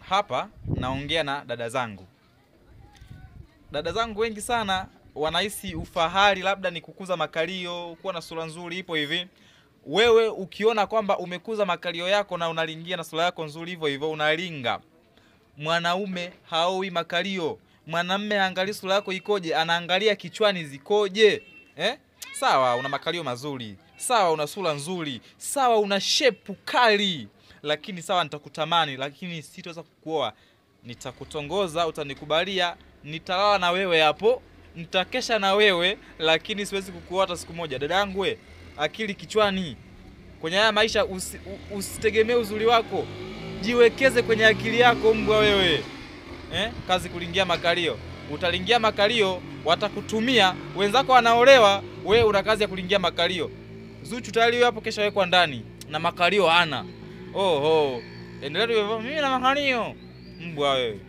Hapa naongea na dada zangu. Dada zangu wengi sana wanahisi ufahari labda ni kukuza makalio, kuwa na sura nzuri. Ipo hivi, wewe ukiona kwamba umekuza makalio yako na unalingia na sura yako nzuri hivyo hivyo unalinga. Mwanaume haoi makalio. Mwanamume haangalii sura yako ikoje, anaangalia kichwani zikoje. Sawa una makalio mazuri, sawa una sura nzuri, sawa una shepu kali, lakini sawa nitakutamani, lakini sitoweza kukuoa. Nitakutongoza, utanikubalia, nitalala na wewe hapo, nitakesha na wewe, lakini siwezi kukuoa hata siku moja. Dada yangu we, akili kichwani. Kwenye haya maisha usitegemee uzuri wako, jiwekeze kwenye akili yako mbwa wewe. Kazi kulingia makalio. Utalingia makalio, watakutumia, wenzako wanaolewa, wewe una kazi ya kulingia makalio. Zuchu tayari hapo kesha wekwa ndani na makalio hana. Oho, endelea hivyo, mimi na makalio. Mbwa wewe.